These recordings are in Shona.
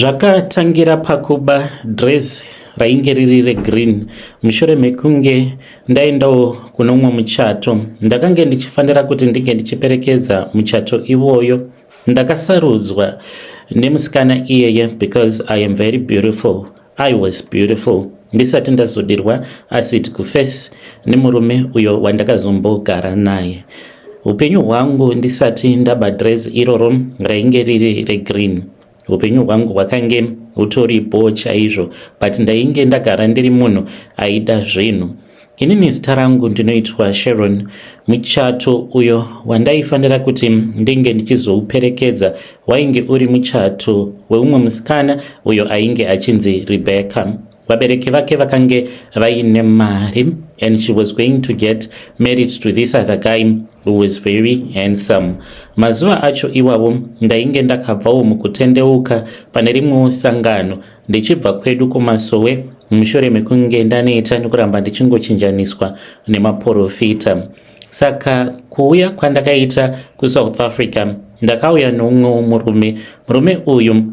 Zvakatangira pakuba dress rainge riri regreen mushure mekunge ndaendawo kune umwe muchato. Ndakange ndichifanira kuti ndinge ndichiperekedza muchato iwoyo. Ndakasarudzwa nemusikana iyeye because I am very beautiful. I was beautiful ndisati ndazodirwa acid kuface nemurume uyo wandakazombogara naye. Upenyu hwangu ndisati ndaba dress iroro rainge riri regreen. Upenyu hwangu hwakange hutoripo chaizvo, but ndainge ndagara ndiri munhu aida zvinhu. Inini zita rangu ndinoitwa Sharon. Muchato uyo wandaifanira kuti ndinge ndichizouperekedza wainge uri muchato weumwe musikana uyo ainge achinzi Rebecca. Vabereki vake vakange vaine mari and she was going to get married to this other guy who was very handsome. Mazuva acho iwawo ndainge ndakabvawo mukutendeuka pane rimwewo sangano ndichibva kwedu kumasowe mushure mekunge ndaneta nekuramba ndichingochinjaniswa nemaporofita. Saka kuuya kwandakaita kuSouth Africa, ndakauya neumwewo murume. Murume uyu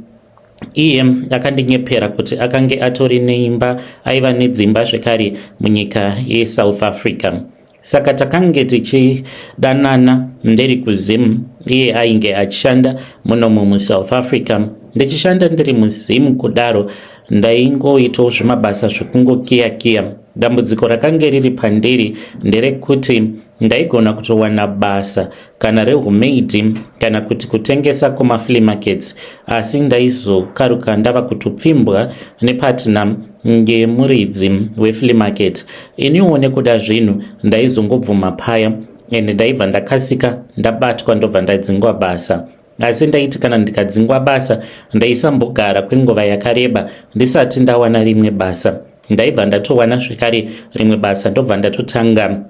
iye akandinyepera kuti akange atori neimba, aiva nedzimba zvekare munyika yeSouth Africa. Saka takange tichidanana ndiri kuZim, iye ainge achishanda munomu muSouth Africa. Ndichishanda ndiri muZim kudaro, ndaingoitawo zvimabasa zvekungokiya-kiya. Dambudziko rakange riri pandiri nderekuti ndaigona kutowana basa kana rehumaid kana kuti kutengesa kumaflea markets, asi ndaizokaruka ndava kutopfimbwa nepartner ngemuridzi weflea market. Iniwo nekuda zvinhu ndaizongobvuma paya, ende ndaibva ndakasika ndabatwa, ndobva ndadzingwa basa. Asi ndaiti kana ndikadzingwa basa, ndaisambogara kwenguva yakareba ndisati ndawana rimwe basa. Ndaibva ndatowana zvekare rimwe basa, ndobva ndatotanga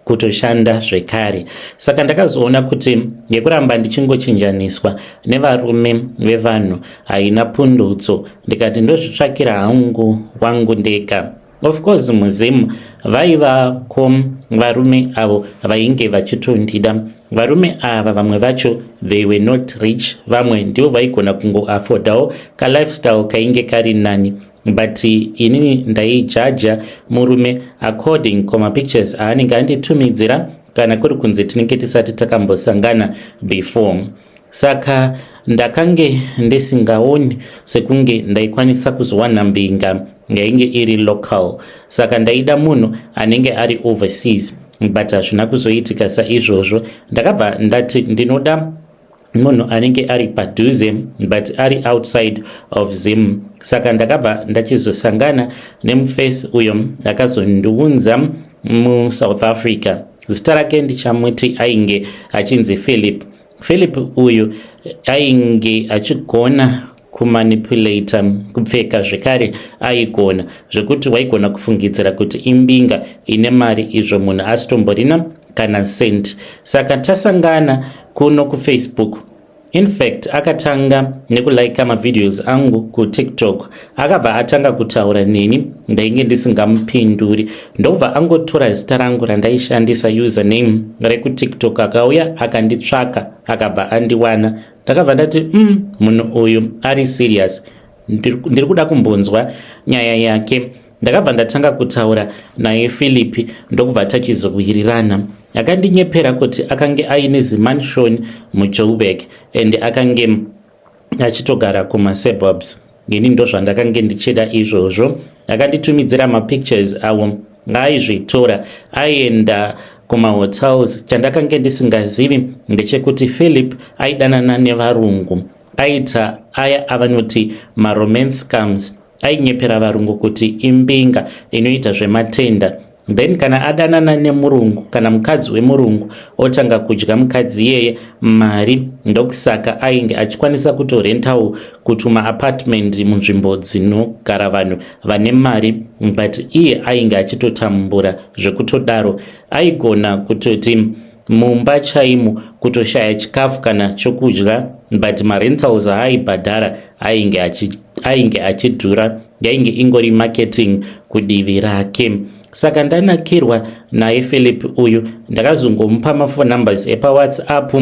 kutoshanda zvekare. Saka ndakazoona kuti ngekuramba ndichingochinjaniswa nevarume vevanhu haina pundutso, ndikati ndozvitsvakira hangu wangu ndega. Of course muZimu vaivako varume avo vainge vachitondida. Varume ava vamwe vacho they were not rich, vamwe ndivo vaigona kungoaffordawo kalifestyle kainge kari nani, but inini ndaijaja murume according kumapictures aanenge anditumidzira kana kuri kunze tinenge tisati takambosangana before. Saka ndakange ndisingaoni sekunge ndaikwanisa kuzowana mbinga yainge iri local, saka ndaida munhu anenge ari overseas, but hazvina kuzoitika saizvozvo. Ndakabva ndati ndinoda munhu anenge ari padhuze but ari outside of Zim. Saka ndakabva ndachizosangana nemufesi uyo akazondiunza muSouth Africa. Zita rake ndichamuti ainge achinzi Philip. Philip uyu ainge achigona kumanipulata kupfeka zvekare, aigona zvekuti waigona kufungidzira kuti imbinga ine mari, izvo munhu asitomborina kana cent. Saka tasangana kuno kuFacebook, in fact akatanga nekulaika mavideos angu kuTikTok. Akabva atanga kutaura neni, ndainge ndisingamupinduri, ndobva angotora zita rangu randaishandisa, username rekuTikTok, akauya akanditsvaka, akabva andiwana. Ndakabva ndati, munhu uyu ari serious, ndiri kuda kumbonzwa nyaya yake." Ndakabva ndatanga kutaura naye Philip, ndokubva tachizowirirana. Akandinyepera kuti akange aine zimansion muJoburg and akange achitogara kumasuburbs. Ini ndozvandakange ndichida izvozvo. Akanditumidzira mapictures awo aizvitora aenda kumahotels. Chandakange ndisingazivi ndechekuti Philip aidanana nevarungu, aita aya avanoti maromance scams. Ainyepera varungu kuti imbinga inoita zvematenda, then kana adanana nemurungu kana mukadzi wemurungu, otanga kudya mukadzi iyeye mari. Ndokusaka ainge achikwanisa kutorentawo kutumaapartment munzvimbo dzinogara vanhu vane mari, but iye ainge achitotambura zvekutodaro. Aigona kutoti mumba chaimo kutoshaya chikafu kana chokudya, but marentals aaibhadhara ainge achidhura. Yainge ingori marketing kudivi rake. Saka ndanakirwa naye Philip uyu, ndakazongomupa maphone numbers epaWhatsApp.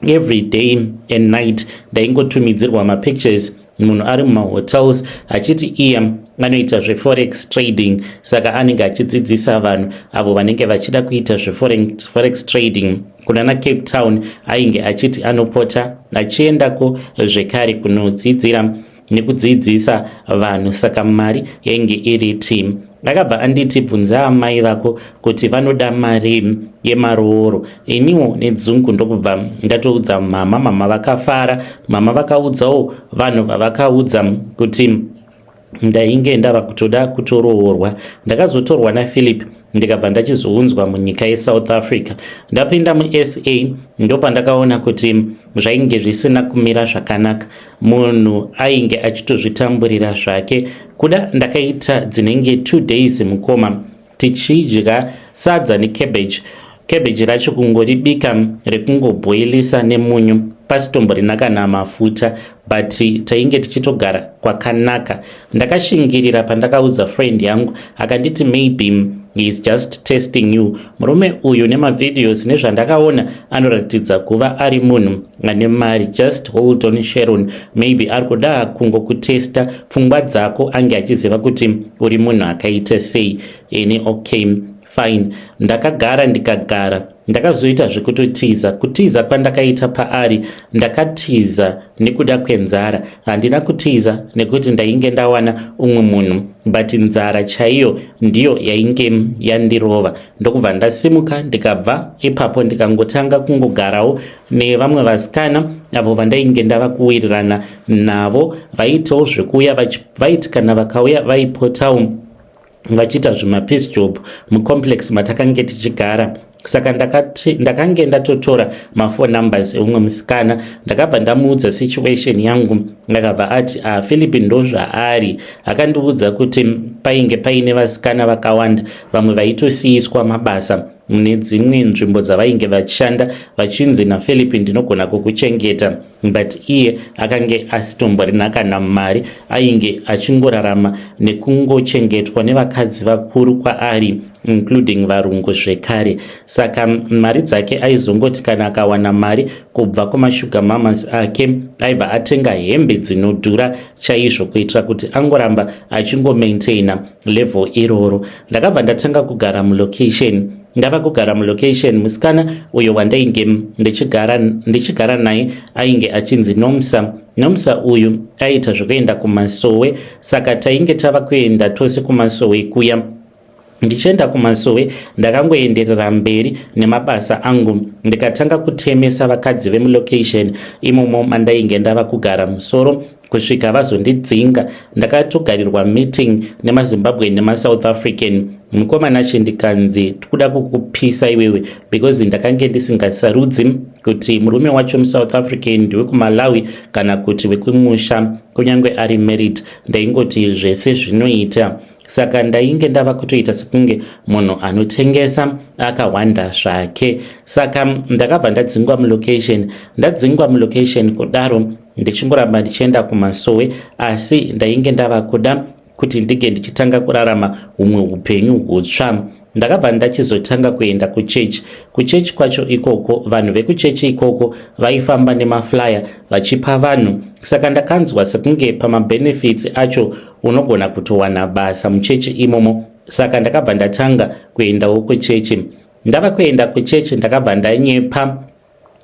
Every day and night ndaingotumidzirwa mapictures. Munhu ari mumahotels achiti iye anoita zveforex trading, saka anenge achidzidzisa vanhu avo vanenge vachida kuita zveforex trading kunana Cape Town. Ainge achiti anopota achiendako zvekare kunodzidzira nekudzidzisa vanhu, saka mari yainge iri team. Akabva anditi, "Bvunza amai vako kuti vanoda mari yemarooro." Iniwo nedzungu ndokubva ndatoudza mama. Mama vakafara. Mama vakaudzawo vanhu vavakaudza kuti ndainge ndava kutoda kutoroorwa. Ndakazotorwa naPhilip, ndikabva ndachizounzwa munyika yeSouth Africa. Ndapinda muSA, ndopandakaona kuti zvainge zvisina kumira zvakanaka. Munhu ainge achitozvitamburira zvake. Kuda ndakaita dzinenge 2 days, mukoma, tichidya sadza necabbage. Cabbage racho kungoribika rekungobhoilisa nemunyu, pasitomborina kana mafuta, but tainge tichitogara kwakanaka. Ndakashingirira. Pandakaudza friend yangu, akanditi, "Maybe he is just testing you. Murume uyu nemavideos nezvandakaona anoratidza kuva ari munhu ane mari. Just hold on, Sharon. Maybe ari kuda kungokutesta pfungwa dzako, ange achiziva kuti uri munhu akaita sei." Ini, "Okay, fine." Ndakagara, ndikagara. Ndakazoita zvekutotiza. Kutiza kwandakaita paari, ndakatiza nekuda kwenzara. Handina kutiza nekuti ndainge ndawana umwe munhu, but nzara chaiyo ndiyo yainge yandirova. Ndokubva ndasimuka, ndikabva ipapo, ndikangotanga kungogarawo nevamwe vasikana avo vandainge ndava kuwirirana navo. Vaitawo zvekuuya, vaiti kana vakauya vaipotawo vachiita zvimapiece job mucomplex matakange tichigara. Saka ndakange ndatotora maphone numbers eumwe musikana. Ndakabva ndamuudza situation yangu. Ndakabva ati, "Ah, Philip ndo zvaari." Akandiudza kuti painge paine vasikana vakawanda, vamwe vaitosiyiswa mabasa mune dzimwe nzvimbo dzavainge vachishanda, vachinzi naPhilip, "Ndinogona kukuchengeta," but iye akange asitomborina kana mari. Ainge achingorarama nekungochengetwa nevakadzi vakuru kwaari, including varungu zvekare. Saka mari dzake aizongoti kana akawana mari kubva kumasugar mamas ake, aibva atenga hembe dzinodhura chaizvo kuitira kuti angoramba achingomaintaina level iroro. Ndakabva ndatanga kugara mulocation. Ndava kugara mulocation, musikana uyo wandainge ndichigara naye ainge achinzi Nomsa. Nomsa uyu aiita zvekuenda kumasowe, saka tainge tava kuenda tose kumasowe kuya. Ndichienda kumasowe, ndakangoenderera mberi nemabasa angu. Ndikatanga kutemesa vakadzi vemulocation imomo mandainge ndava kugara musoro, kusvika vazondidzinga. Ndakatogarirwa meeting nemaZimbabwe nemaSouth African. Mukomana, chindikanzi, "Tikuda kukupisa iwewe," because ndakange ndisingasarudzi kuti murume wacho muSouth African, ndewekuMalawi kana kuti wekumusha. Kunyange ari married, ndaingoti zvese zvinoita. Saka ndainge ndava kutoita sekunge munhu anotengesa akawanda zvake. Saka ndakabva ndadzingwa mulocation. Ndadzingwa mulocation kudaro, ndichingoramba ndichienda kumasowe, asi ndainge ndava kuda kuti ndinge ndichitanga kurarama humwe upenyu hutsva. Ndakabva ndachizotanga kuenda kuchechi. Kuchechi kwacho ikoko, vanhu vekuchechi ikoko vaifamba nemaflyer vachipa vanhu. Saka ndakanzwa sekunge pamabenefits acho unogona kutowana basa muchechi imomo. Saka ndakabva ndatanga kuendawo kuchechi. Ndava kuenda kuchechi, ndakabva ndanyepa,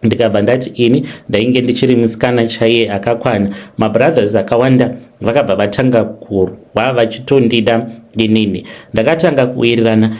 ndikabva ndati ini ndainge ndichiri musikana chaiye akakwana. Mabrothers akawanda vakabva vatanga kurwa vachitondida inini. Ndakatanga kuwirirana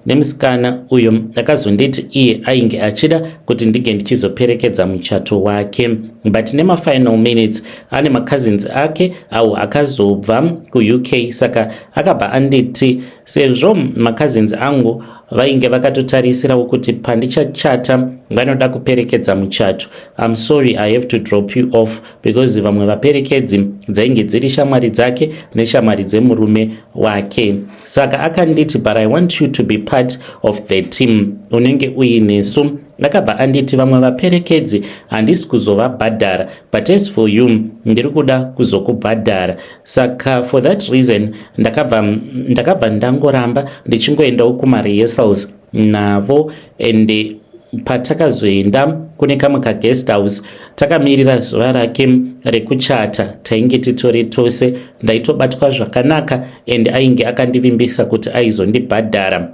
nemusikana uyo akazonditi iye ainge achida kuti ndinge ndichizoperekedza muchato wake, but nemafinal minutes ane macousins ake awo akazobva kuUK. Saka akabva anditi sezvo macousins angu vainge vakatotarisirawo kuti pandichachata vanoda kuperekedza muchato, "I'm sorry, I have to drop you off," because vamwe vaperekedzi dzainge dziri shamwari dzake neshamwari dzemurume wake. Saka akanditi, "But I want you to be part of the team, unenge uinesu." Akabva anditi, "Vamwe vaperekedzi handisi kuzovabhadhara, but as for you, ndiri kuda kuzokubhadhara." Saka for that reason ndakabva ndangoramba ndichingoendawo kumarehearsals navo. And Patakazoenda kune kamwe kaguest house takamirira zuva rake rekuchata, tainge titori tose. Ndaitobatwa zvakanaka and ainge akandivimbisa kuti aizondibhadhara.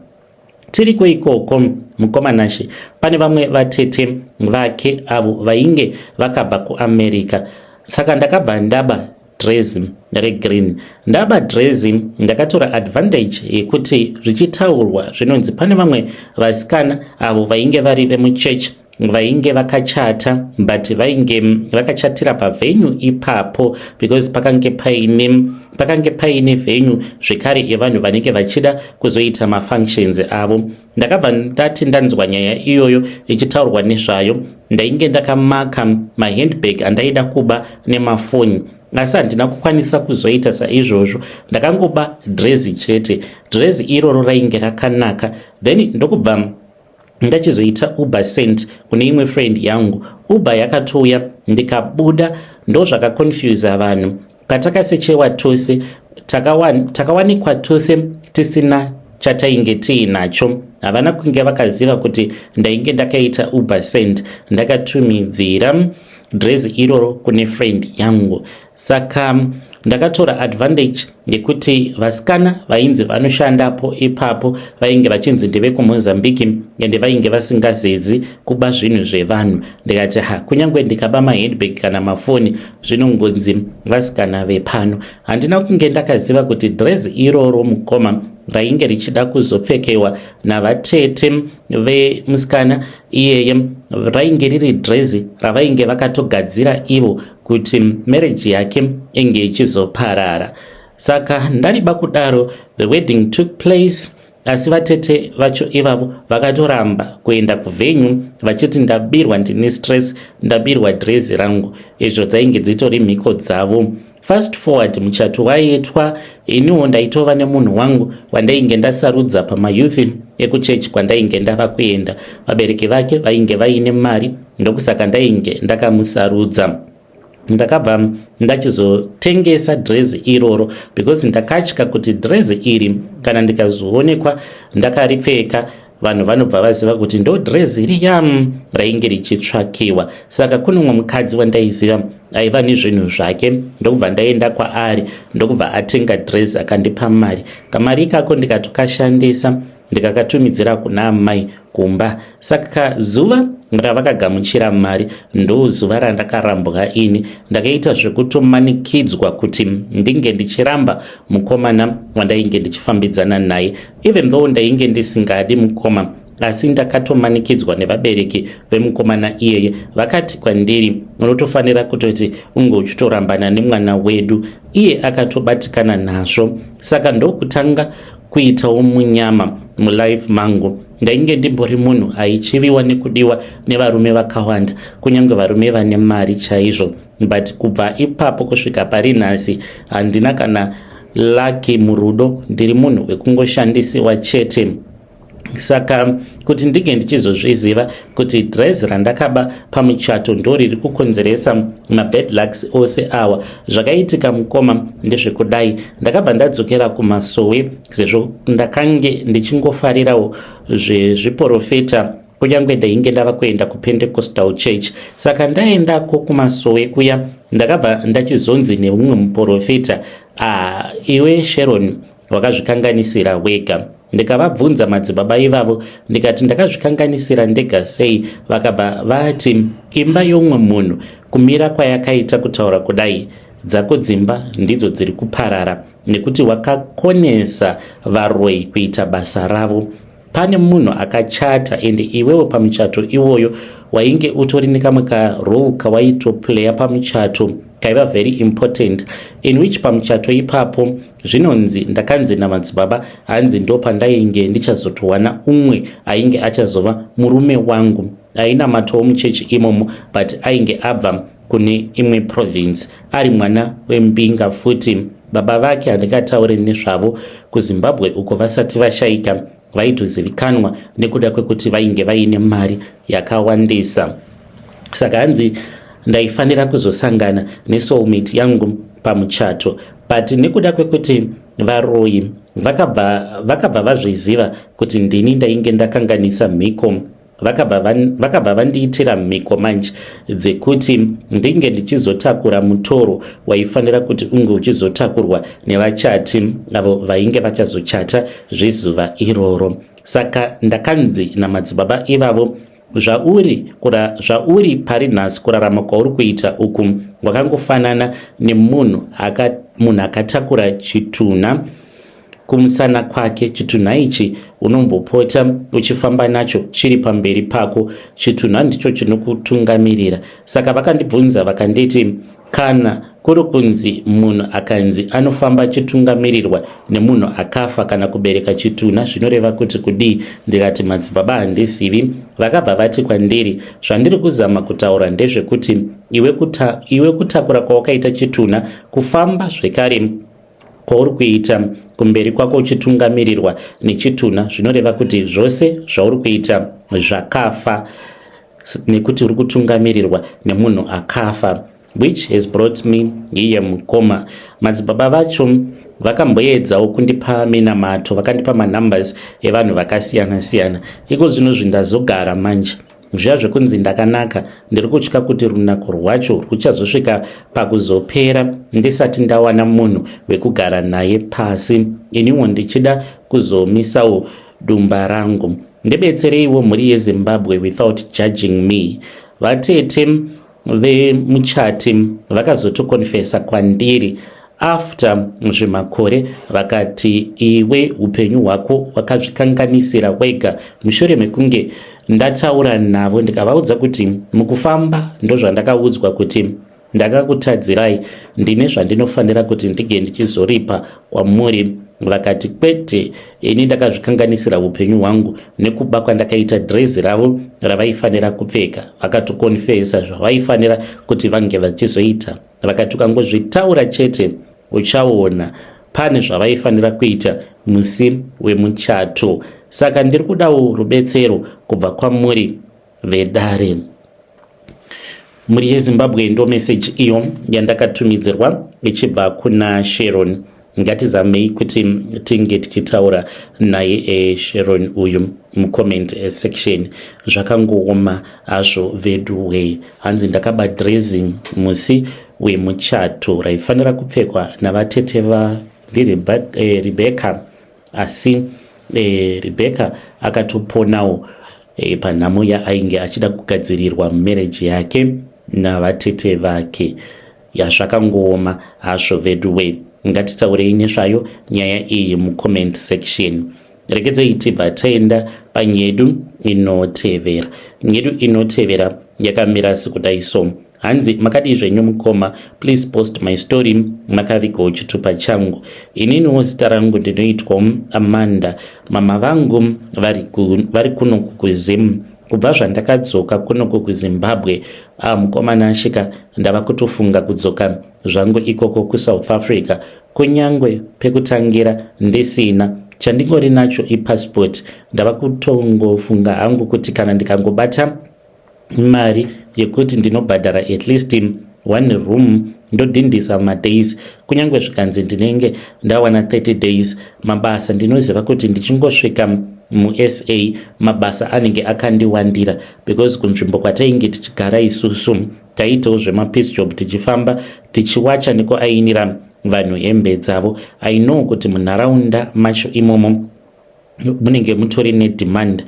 Tiriko ikoko, mukoma Nashe, pane vamwe vatete vake avo vainge vakabva kuAmerica. Saka ndakabva ndaba drezi regreen. Ndaba drezi, ndakatora advantage yekuti zvichitaurwa zvinonzi pane vamwe vasikana avo vainge vari vemuchechi vainge vakachata, but vainge vakachatira pavenue ipapo, because pakange paine venue zvekare yevanhu vanenge vachida kuzoita mafunctions avo. Ndakabva ndati ndanzwa nyaya iyoyo ichitaurwa nezvayo, ndainge ndakamaka mahandbag andaida kuba nemafoni, asi handina kukwanisa kuzoita saizvozvo. Ndakangoba drezi chete. Drezi iroro rainge rakanaka. Then ndokubva ndachizoita Uber sent kune imwe friend yangu. Uber yakatouya, ndikabuda. Ndo zvakaconfusa vanhu. Patakasechewa tose, takawanikwa tose tisina chatainge tiinacho. Havana kunge vakaziva kuti ndainge ndakaita Uber send, ndakatumidzira drezi iroro kune friend yangu. Saka ndakatora advantage yekuti vasikana vainzi vanoshandapo ipapo vainge vachinzi ndevekuMozambique, ende vainge vasingazezi kuba zvinhu zvevanhu. Ndikati, ha, kunyange ndikaba mahandbag kana mafoni, zvinongonzi vasikana vepano. Handina kunge ndakaziva kuti drezi iroro, mukoma, rainge richida kuzopfekewa navatete vemusikana iyeye. Rainge riri drezi ravainge vakatogadzira ivo kuti marriage yake inge ichizoparara. Saka ndariba kudaro, the wedding took place, asi vatete vacho ivavo vakatoramba kuenda kuvenue vachiti ndabirwa, ndine stress, ndabirwa drezi rangu. Izvo dzainge dzitori mhiko dzavo. Fast forward, muchato waitwa. Iniwo ndaitova nemunhu wangu wandainge ndasarudza pamayouth ekuchechi kwandainge ndava kuenda. Vabereki vake vainge vaine mari, ndokusaka ndainge ndakamusarudza. Ndakabva ndachizotengesa dhirezi iroro because ndakatya kuti dhirezi iri kana ndikazoonekwa ndakaripfeka, vanhu vanobva vaziva kuti ndo dhirezi riya rainge richitsvakiwa. Saka kune umwe mukadzi wandaiziva aiva nezvinhu zvake, ndokubva ndaenda kwaari, ndokubva atenga dhirezi, akandipa mari. Kamari ikako ndikatokashandisa, ndikakatumidzira kuna amai kumba. Saka zuva ravakagamuchira mari ndo zuva randakarambwa ini. Ndakaita zvekutomanikidzwa kuti ndinge ndichiramba mukomana wandainge ndichifambidzana naye. Even though ndainge ndisingadi mukoma, asi ndakatomanikidzwa nevabereki vemukomana iyeye. Vakati kwandiri, unotofanira kutoti unge uchitorambana nemwana wedu. Iye akatobatikana nazvo. Saka ndokutanga kuitawo munyama mulife mangu. Ndainge ndimbori munhu aichiviwa nekudiwa nevarume vakawanda, kunyange varume vane mari chaizvo, but kubva ipapo kusvika pari nhasi handina kana lucky murudo. Ndiri munhu wekungoshandisiwa chete. Saka kuti ndinge ndichizozviziva kuti dress randakaba pamuchato ndo riri kukonzeresa mabad lucks ose awa, zvakaitika, mukoma, ndezvekudai. Ndakabva ndadzokera kumasowe, sezvo ndakange ndichingofarirawo zvezviprofeta, kunyange ndainge ndava kuenda kuPentecostal Church. Saka ndaendako kumasowe kuya, ndakabva ndachizonzi neumwe muprofita, ah, iwe Sharon, wakazvikanganisira wega. Ndikavabvunza madzibaba ivavo, ndikati, ndakazvikanganisira ndega sei? Vakabva vati, imba youmwe munhu kumira kwayakaita, kutaura kudai, dzako dzimba ndidzo dziri kuparara nekuti wakakonesa varoi kuita basa ravo. Pane munhu akachata, ende iwewo pamuchato iwoyo wainge utori nekamwe karole kawaitoplaya pamuchato kaiva very important, in which pamuchato ipapo zvinonzi, ndakanzi namadzibaba, hanzi ndo pandainge ndichazotowana umwe ainge achazova murume wangu, ainamatawo muchechi imomo, but ainge abva kune imwe province, ari mwana wembinga futi. Baba vake handingatauri nezvavo. KuZimbabwe uko vasati vashaika vaitozivikanwa nekuda kwekuti vainge vaine mari yakawandisa. Saka hanzi ndaifanira kuzosangana nesoulmate yangu pamuchato, but nekuda kwekuti varoyi vakabva vazviziva kuti ndini ndainge ndakanganisa mhiko. Vakabva vandiitira mhiko manje dzekuti ndinge ndichizotakura mutoro waifanira kuti unge uchizotakurwa nevachati avo vainge vachazochata zvezuva iroro. Saka ndakanzi namadzibaba ivavo, zvauri kura, zvauri pari nhasi, kurarama kwauri kuita uku, wakangofanana nemunhu aka, munhu akatakura chitunha kumusana kwake. Chitunha ichi unombopota uchifamba nacho chiri pamberi pako. Chitunha ndicho chinokutungamirira. Saka vakandibvunza vakanditi, kana kuri kunzi munhu akanzi anofamba achitungamirirwa nemunhu akafa kana kubereka chitunha, zvinoreva kuti kudii? Ndikati, madzibaba, handizivi. Vakabva vati kwandiri, zvandiri kuzama kutaura ndezvekuti iwe kutakura kwawakaita chitunha, kufamba zvekare kwauri kuita kumberi kwako uchitungamirirwa nechitunha, zvinoreva kuti zvose zvauri kuita zvakafa, nekuti uri kutungamirirwa nemunhu akafa, which has brought me here. Mukoma, madzibaba vacho vakamboedzawo kundipa minamato, vakandipa manumbers evanhu vakasiyana-siyana. Iko zvino zvindazogara manje, zviya zvekunzi ndakanaka, ndiri kutya kuti runako rwacho ruchazosvika pakuzopera ndisati ndawana munhu wekugara naye pasi, iniwo ndichida kuzomisawo dumba rangu. Ndibetsereiwo, mhuri yeZimbabwe, without judging me. Vatete vemuchati vakazotokonfesa kwandiri after zvimakore, vakati, iwe upenyu hwako wakazvikanganisira wega, mushure mekunge ndataura navo ndikavaudza kuti mukufamba ndozvandakaudzwa kuti ndakakutadzirai, ndine zvandinofanira kuti ndinge ndichizoripa kwamuri. Vakati, kwete, ini ndakazvikanganisira upenyu hwangu nekuba kwandakaita dhirezi ravo ravaifanira kupfeka. Vakatokonfesa zvavaifanira kuti vange vachizoita. Vakati, ukangozvitaura chete, uchaona pane zvavaifanira kuita musi wemuchato. Saka ndiri kudawo rubetsero kubva kwamuri vedare. Mhuri yeZimbabwe, ndo meseji iyo yandakatumidzirwa ichibva kuna Sharon. Ngatizamei kuti tinge tichitaura naye Sharon uyu mucomment section. Zvakangooma hazvo veduwe. Hanzi ndakaba dhirezi musi wemuchato raifanira kupfekwa navatete vaRebecca, asi Rebecca akatoponawo panhamo yaainge achida kugadzirirwa marriage yake navatete vake. Yazvakangooma hazvo veduwe. Ngatitaurei nezvayo nyaya iyi mucomment section. Regedzei tibva taenda panyedu inotevera. Nyedu inotevera yakamira sekudai so. Hanzi, makadii zvenyu mukoma? Please post my story, makavigawo chitupa changu. Ininiwo zita rangu ndinoitwa Amanda. Mama vangu vari kunoku kuZim. Kubva zvandakadzoka kunoku kuZimbabwe, ah, mukomana ashika, ndava kutofunga kudzoka zvangu ikoko kuSouth Africa, kunyangwe pekutangira ndisina. Chandingori nacho ipassport. Ndava kutongofunga hangu kuti kana ndikangobata mari yekuti ndinobhadhara at least one room, ndodhindisa madays, kunyange zvikanzi ndinenge ndawana 30 days. Mabasa ndinoziva kuti ndichingosvika muSA mabasa anenge akandiwandira, because kunzvimbo kwatainge tichigara isusu taiitawo zvemapiece job, tichifamba tichiwacha nekuainira vanhu hembe dzavo. I know kuti munharaunda macho imomo munenge mutori nedemand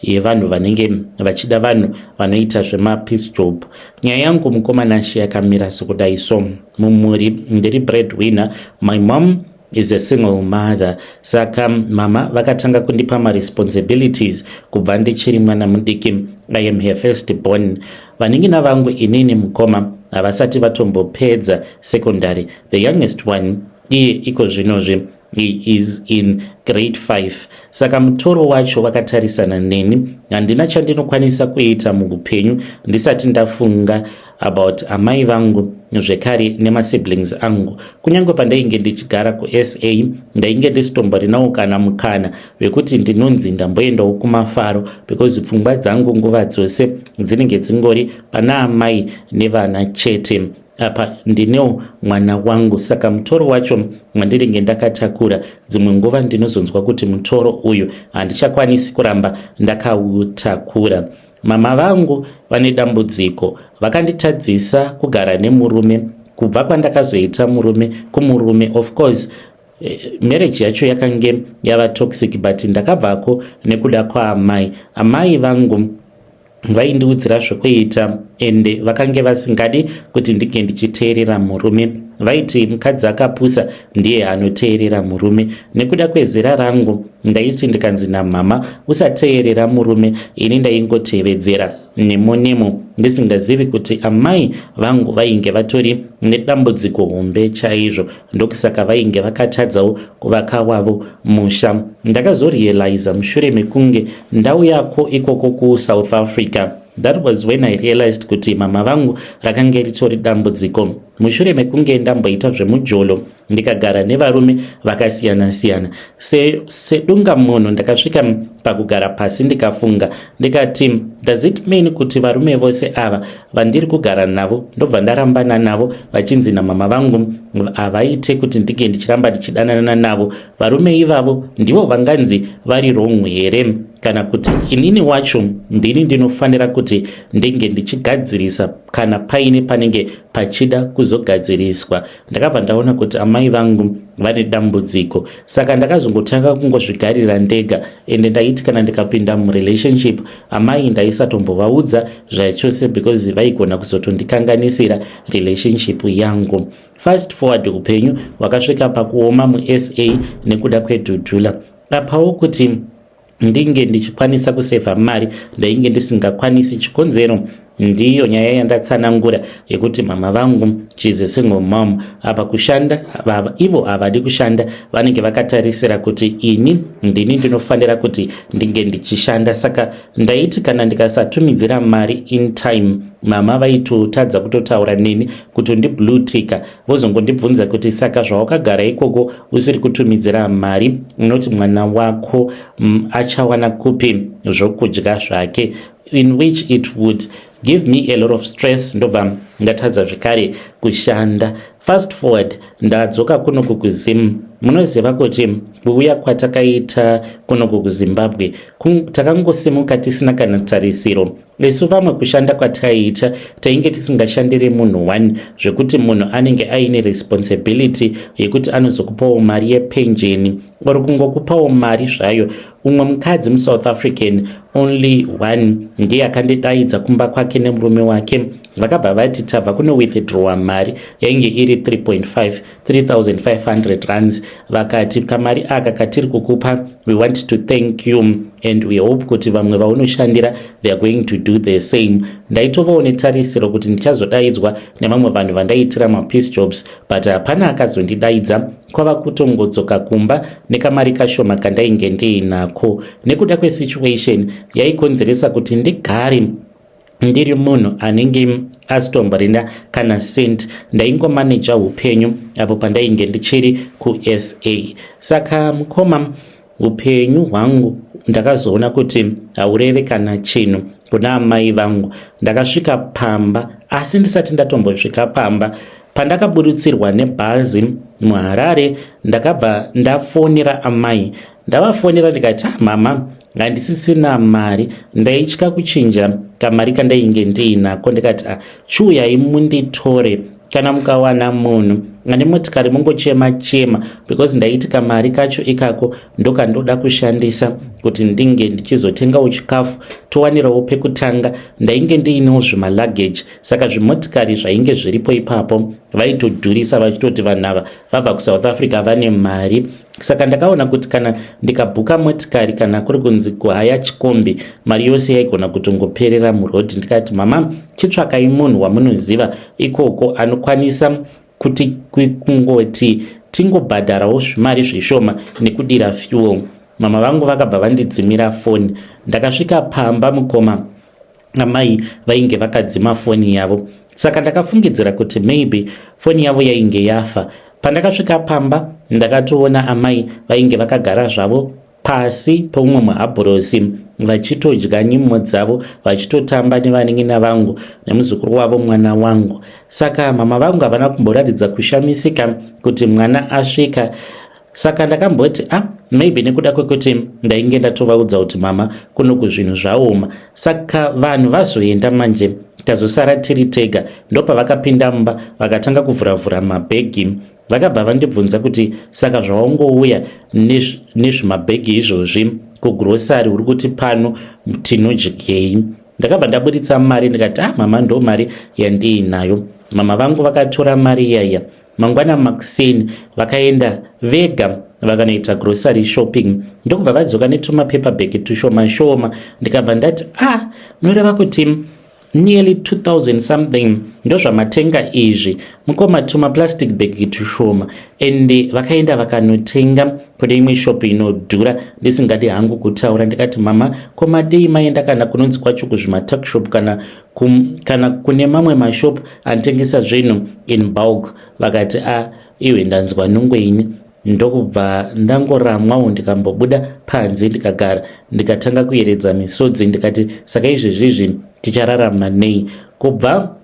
yevanhu vanenge vachida vanhu vanoita zvemapiece job. Nyaya yangu, mukomanashi, yakamira sekudai so. Mumhuri ndiri bread winner. My mom is a single mother, saka mama vakatanga kundipa maresponsibilities kubva ndichiri mwana mudiki. I am her first born. Vanin'ina vangu inini, mukoma, havasati vatombopedza secondary. The youngest one, iye iko zvinozvi he is in grade 5. Saka mutoro wacho wakatarisana neni. Handina chandinokwanisa kuita muupenyu ndisati ndafunga about amai vangu zvekare nemasiblings angu. Kunyange pandainge ndichigara kuSA, ndainge ndisitomborinawo kana mukana wekuti ndinonzi ndamboendawo kumafaro, because pfungwa dzangu nguva dzose dzinenge dzingori pana amai nevana chete. Apa ndinewo mwana wangu, saka mutoro wacho wandinenge ndakatakura, dzimwe nguva ndinozonzwa kuti mutoro uyu handichakwanisi kuramba ndakautakura. Mama vangu vane dambudziko, vakanditadzisa kugara nemurume kubva kwandakazoita murume kumurume. Of course marriage yacho yakange yava toxic, but ndakabvako nekuda kwaamai. Amai vangu vaindiudzira zvokuita, ende vakange vasingadi kuti ndinge ndichiteerera murume. Vaiti mukadzi akapusa ndiye anoteerera murume. Nekuda kwezera rangu, ndaiti ndikanzi namama, "Usateerera murume," ini ndaingotevedzera nemo nemo, ndisingazivi kuti amai vangu vainge vatori nedambudziko hombe chaizvo. Ndokusaka vainge vakatadzawo kuvaka wavo musha. Ndakazorealiza mushure mekunge ndauyako ikoko kuSouth Africa. That was when I realized kuti mama vangu rakange ritori dambudziko. Mushure mekunge ndamboita zvemujolo, ndikagara nevarume vakasiyana-siyana, sedunga munhu, ndakasvika pakugara pasi ndikafunga, ndikati, "Does it mean kuti varume vose ava vandiri kugara navo, ndobva ndarambana navo, vachinzi namama vangu havaite kuti ndinge ndichiramba ndichidanana navo, varume ivavo ndivo vanganzi vari wrong here, kana kuti inini wacho ndini ndinofanira kuti ndinge ndichigadzirisa kana paine panenge pachida kuzogadziriswa?" Ndakabva ndaona kuti amai vangu vane dambudziko, saka ndakazongotanga kungozvigarira ndega. Ende ndaiti kana ndikapinda murelationship, amai ndaisatombovaudza zvachose, because vaigona kuzotondikanganisira relationship yangu. Fast forward, upenyu hwakasvika pakuoma muSA nekuda kwedhudhula. Apawo kuti ndinge ndichikwanisa kusevha mari, ndainge ndisingakwanisi. Chikonzero ndiyo nyaya yandatsanangura yekuti mama vangu, she's a single mom. Apa kushanda, ivo havadi kushanda, vanenge vakatarisira kuti ini ndini ndinofanira kuti ndinge ndichishanda. Saka ndaiti kana ndikasatumidzira mari in time, mama vaitotadza kutotaura neni, kutondibluetika, vozongondibvunza kuti, "Saka zvawakagara ikoko usiri kutumidzira mari, unoti mwana wako achawana kupi zvokudya zvake?" In which it would give me a lot of stress, ndobva ndatadza zvekare kushanda. Fast forward, ndadzoka kunoku kuZim. Munoziva kuti kuuya kwatakaita kunoku kuZimbabwe, takangosimuka tisina kana tarisiro. Isu vamwe kushanda kwataiita, tainge tisingashandiri munhu one, zvekuti munhu anenge aine responsibility yekuti anozokupawo mari yepenjeni or kungokupawo mari zvayo. Umwe mukadzi muSouth African, only one, ndiye akandidaidza kumba kwake nemurume wake. Vakabva vati, "Tabva kunowithdrawa mari." Yainge iri 3.5, 3500 rands. Vakati, "Kamari aka katiri kukupa, we want to thank you and we hope kuti vamwe vaunoshandira, they are going to do the same." Ndaitovawo netarisiro kuti ndichazodaidzwa nevamwe vanhu vandaiitira mapiece jobs, but hapana akazondidaidza. Kwava kutongodzoka kumba nekamari kashoma kandainge ndiinako. Nekuda kwesituation yaikonzeresa kuti ndigare ndiri munhu anenge asitomborina kana cent, ndaingomaneja upenyu apo pandainge ndichiri kuSA. Saka mukoma, upenyu hwangu ndakazoona kuti haureve kana chinhu kuna amai vangu. Ndakasvika pamba, asi ndisati ndatombosvika pamba, pandakaburutsirwa nebhazi muHarare, ndakabva ndafonera amai. Ndavafonera ndikati, "Ah, mama, handisisina mari." Ndaitya kuchinja kamari kandainge ndiinako. Ndikati, "Ah, chiuyai munditore. Kana mukawana munhu ane motikari, mungochema chema," because ndaiti kamari kacho ikako ndokandoda kushandisa kuti ndinge ndichizotengawo chikafu, towanirawo pekutanga. Ndainge ndiinewo zvimaluggage, saka zvimotikari zvainge zviripo ipapo vaitodhurisa, vachitoti vanhu ava vabva kuSouth Africa, vane mari. Saka ndakaona kuti kana ndikabhuka motikari, kana kuri kunzi kuhaya chikombi, mari yose yaigona kutongoperera murodhi. Ndikati, "Mama, chitsvakai munhu wamunoziva ikoko anokwanisa kuti kungoti tingobhadharawo zvimari zvishoma nekudira fuel." Mama vangu vakabva vandidzimira foni. Ndakasvika pamba, mukoma, amai vainge vakadzima foni yavo, saka ndakafungidzira kuti maybe foni yavo yainge yafa. Pandakasvika pamba, ndakatoona amai vainge vakagara zvavo pasi peumwe muhabhurosi. vachitodya nyimo dzavo vachitotamba nevanin'ina vangu nemuzukuru wavo mwana wangu. Saka mama vangu havana kumboratidza kushamisika kuti mwana asvika. Saka ndakamboti ah, maybe nekuda kwekuti ndainge ndatovaudza kuti mama kunoku zvinhu zvaoma. Saka vanhu vazoenda manje tazosara tiri tega, ndopavakapinda mumba vakatanga kuvhuravhura mabhegi. Vakabva vandibvunza kuti saka zvaungouya nezvimabhegi izvozvi kugrosari uri kuti pano tinodyei? Ndakabva ndaburitsa mari ndikati ah mama, ndo mari yandiinayo. Mama vangu vakatora mari iyaiya. Mangwana makuseni vakaenda vega vakanoita grocery shopping, ndokubva vadzoka netumapaper bag tushoma shoma. Ndikabva ndati ah, munoreva kuti nearly 2000 something ndozvamatenga izvi mukoma, tuma plastic bag tushoma? And vakaenda vakanotenga kune imwe shop inodhura ndisingadi hangu kutaura. Ndikati mama, komadei maenda kana kunonzi kwacho kuzvimatuckshop kana kune mamwe mashop anotengesa zvinhu in bulk? Vakati a ah, iwe, ndanzwa nungo ini. Ndokubva ndangoramwawo, ndikambobuda panze, ndikagara, ndikatanga kuyeredza misodzi. Ndikati saka izvezvizvi tichararama nei? Kubva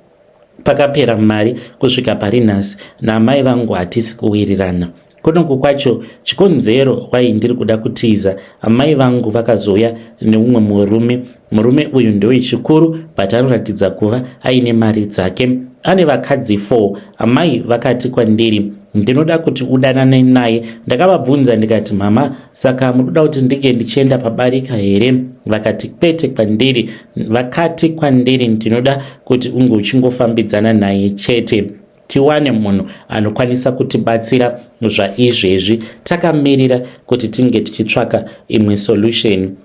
pakapera mari kusvika pari nhasi naamai vangu hatisi kuwirirana. Kunoku kwacho chikonzero wai ndiri kuda kutiza, amai vangu vakazouya neumwe murume. Murume uyu ndewechikuru but anoratidza kuva aine mari dzake, ane vakadzi 4. Amai vakati kwandiri, "Ndinoda kuti udanane naye." Ndakavabvunza ndikati, "Mama, saka muri kuda kuti ndinge ndichienda pabarika here?" Vakati kwete kwandiri, vakati kwandiri, "Ndinoda kuti unge uchingofambidzana naye chete, tiwane munhu anokwanisa kutibatsira zvaizvezvi takamirira kuti tinge tichitsvaka imwe solution."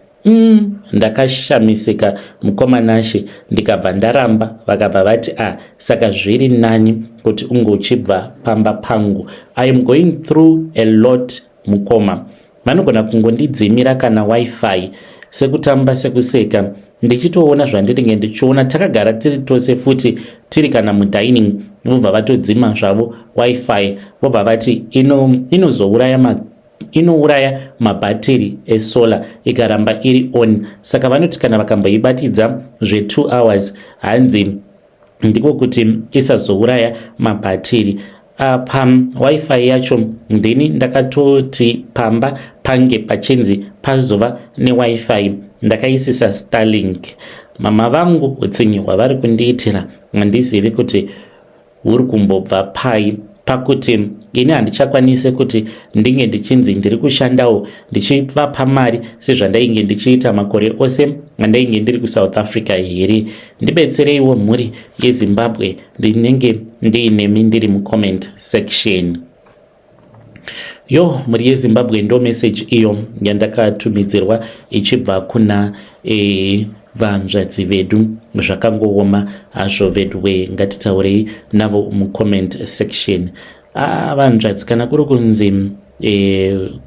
Ndakashamisika mukoma Nashe, ndikabva ndaramba. Vakabva vati a ah, saka zviri nani kuti unge uchibva pamba pangu. I am going through a lot mukoma. Vanogona kungondidzimira kana WiFi sekutamba sekuseka, ndichitoona zvandinenge ndichiona takagara tiri tose futi, tiri kana mudining, vobva vatodzima zvavo WiFi, vobva vati inozouraya ino inouraya mabhatiri esolar ikaramba iri on. Saka vanoti kana vakamboibatidza zve2 hours, hanzi ndiko kuti isazouraya mabhatiri. Apa WiFi yacho ndini ndakatoti pamba pange pachinzi pazova neWiFi, ndakaisisa Starlink. Mama vangu utsinyi hwavari kundiitira handizivi kuti huri kumbobva pai, pakuti ini handichakwanisi kuti ndinge ndichinzi ndiri kushandawo ndichivapa mari sezvandainge ndichiita makore ose andainge ndiri kuSouth Africa here? Ndibetsereiwo mhuri yeZimbabwe, ndinenge ndiinemi ndiri mucomment section. Yo, mhuri yeZimbabwe, ndo message iyo yandakatumidzirwa ichibva kuna vanzvadzi vedu. Zvakangooma hazvo vedu we. Ngatitaurei navo mucomment section. Ah, vanzvadzi, kana kuri kunzi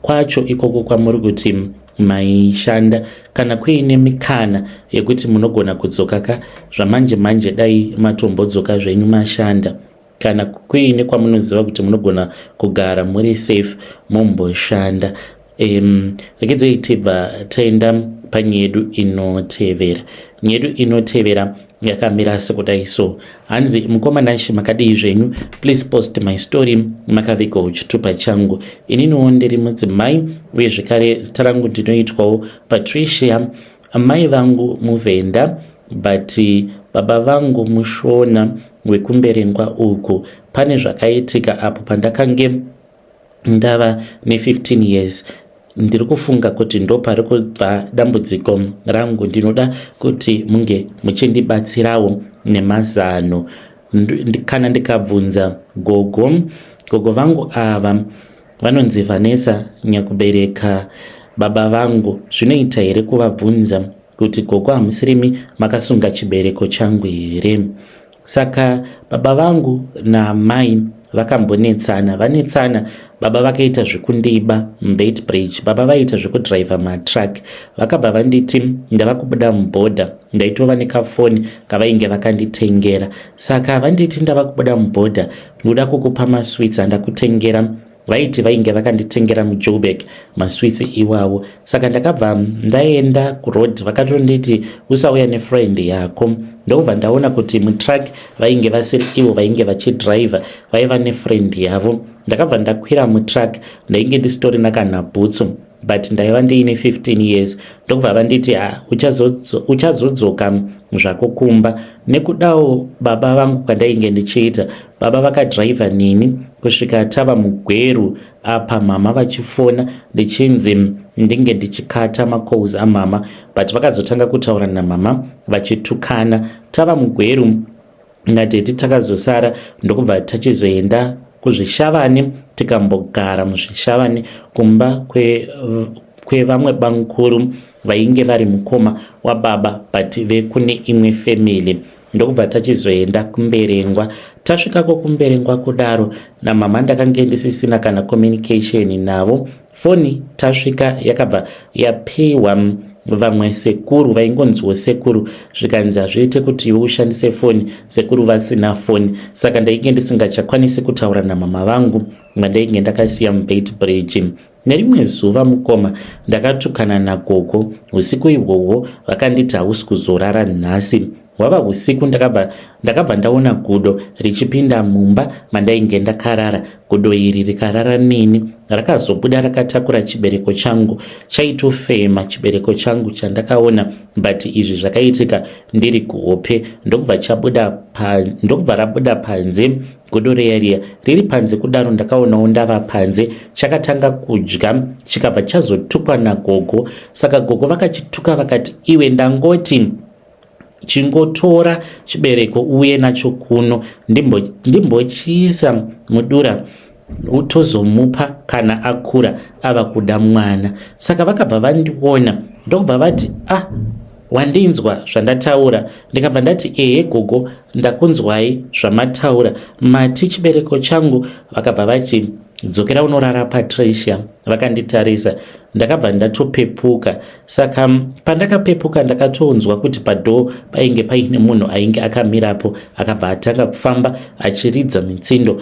kwacho ikoko kwamuri kuti maishanda, kana kuine mikana yekuti munogona kudzoka ka zvamanje manje, dai matombodzoka zvenyu mashanda. Kana kuine kwamunoziva kuti munogona kugara muri safe, mumboshanda. Regedzei tibva taenda panyaya yedu inotevera. Nyaya yedu inotevera yakamira sekudai so. Hanzi, "Mukoma Nashe, makadii zvenyu? Please post my story, makavigawo chitupa changu. Ininiwo ndiri mudzimai uye zvekare zita rangu ndinoitwawo Patricia. Amai vangu Muvhenda but baba vangu Mushona wekuMberengwa uku. Pane zvakaitika apo pandakange ndava ne15 years. Ndiri kufunga kuti ndo pari kubva dambudziko rangu. Ndinoda kuti munge muchindibatsirawo nemazano. Kana ndikabvunza gogo, gogo vangu ava vanonzi Vanessa, nyakubereka baba vangu, zvinoita here kuvabvunza kuti, 'Gogo, hamusirimi makasunga chibereko changu here?' Saka baba vangu naamai vakambonetsana. Vanetsana, baba vakaita zvekundiba muBeitbridge. Baba vaiita zvekudhiraivha matruck. Vakabva vanditi ndava kubuda mubhodha. Ndaitova nekafoni kavainge vakanditengera. Saka vanditi ndava kubuda mubhodha, ndoda kukupa masweets andakutengera. Vaiti vainge vakanditengera muJoburg masweets iwawo. Saka ndakabva ndaenda kuroad, vakatonditi usauya nefriend yako. Ndokubva ndaona kuti mutruck vainge vasiri ivo vainge vachidriver, vaiva nefriend yavo. Ndakabva ndakwira mutruck, ndainge ndisitorina kana bhutsu, but ndaiva ndiine 15 years. Ndokubva vanditi, ha, uchazodzoka zvako kumba. Nekudawo baba vangu kwandainge ndichiita, baba vakadhiraivha nini kusvika tava muGweru. Apa mama vachifona, ndichinzi ndinge ndichikata macalls amama, but vakazotanga kutaura namama vachitukana tava muGweru nadaddy. Takazosara, ndokubva tachizoenda kuZvishavane, tikambogara muZvishavane kumba kwevamwe bamukuru vainge vari mukoma wababa, but vekune imwe family. Ndokubva tachizoenda kuMberengwa. Tasvikako kuMberengwa kudaro, namama ndakange ndisisina kana communication navo. Foni tasvika yakabva yapiwa vamwe sekuru vaingonziwo sekuru, zvikanzi hazviite kuti iwe ushandise foni sekuru vasina foni. Saka ndainge ndisingachakwanisi kutaura namama vangu vandainge ndakasiya muBeitbridge. Nerimwe zuva, mukoma, ndakatukana nagogo usiku ihwohwo. Vakanditi, "Hausi kuzorara nhasi." Hwava usiku, ndakabva ndaona gudo richipinda mumba mandainge ndakarara. Gudo iri rikarara neni. Rakazobuda rakatakura chibereko changu, chaitofema chibereko changu chandakaona, but izvi zvakaitika ndiri kuhope. Ndokubva chabuda, ndokubva rabuda panze gudo riya riya. Riri panze kudaro, ndakaonawo ndava panze. Chakatanga kudya, chikabva chazotukwa nagogo. Saka gogo vakachituka, vakati, "Iwe, ndangoti chingotora chibereko uye nacho kuno, ndimbochiisa mudura, tozomupa kana akura ava kuda mwana." Saka vakabva vandiona, ndokubva vati, "Ah, wandinzwa zvandataura?" Ndikabva ndati, "Ehe gogo, ndakunzwai zvamataura, mati chibereko changu." Vakabva vati, "Dzokera unorara, Patricia." Vakanditarisa, ndakabva ndatopepuka. Saka pandakapepuka, ndakatonzwa kuti padoor painge paine munhu ainge akamirapo. Akabva atanga kufamba achiridza mitsindo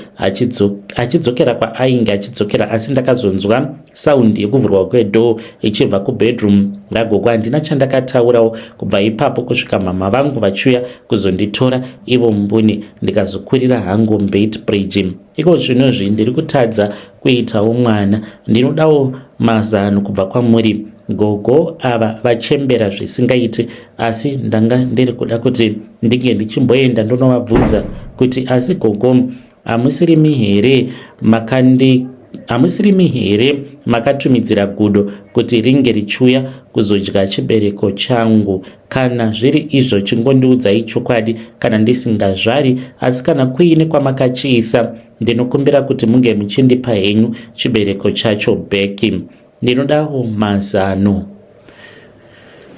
achidzokera kwaainge achidzokera, asi ndakazonzwa sound yekuvhurwa kwedoor ichibva kubedroom ragogo. Handina chandakataurawo kubva ipapo kusvika mama vangu vachiuya kuzonditora ivo mbuni, ndikazokurira hangu Beitbridge. Iko zvinozvi ndiri kutadza kuitawo mwana. Ndinodawo mazano kubva kwamuri. Gogo ava vachembera zvisingaiti, asi ndanga ndiri kuda kuti ndinge ndichimboenda ndonovabvunza kuti, asi gogo, hamusirimi here makandi hamusirimi here makatumidzira gudo kuti ringe richiuya kuzodya chibereko changu? Kana zviri izvo, chingondiudzai chokwadi kana ndisingazvari. Asi kana kuine kwamakachiisa, ndinokumbira kuti munge muchindipa henyu chibereko chacho back. Ndinodawo mazano."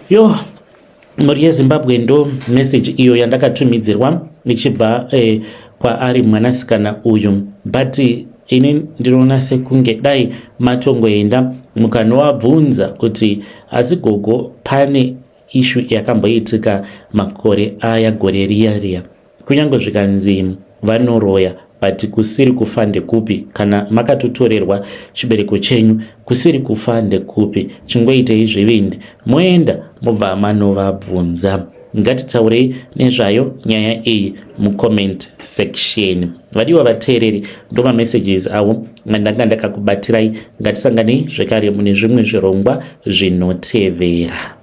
Yo, mhuri yeZimbabwe, ndo meseji iyo yandakatumidzirwa ichibva kwaari mwanasikana uyu. But ini ndinoona sekunge dai matongoenda mukanovabvunza kuti, asi gogo, pane issue yakamboitika makore aya, gore riya riya, kunyange zvikanzi vanoroya, but kusiri kufa ndekupi? Kana makatotorerwa chibereko chenyu, kusiri kufa ndekupi? Chingoitei zvivindi, moenda, mobva manovabvunza. Ngatitaurei nezvayo nyaya iyi mucomment section. Vadiwa vateereri, ndo mamessages avo andanga ndakakubatirai. Ngatisanganei zvekare mune zvimwe zvirongwa zvinotevera.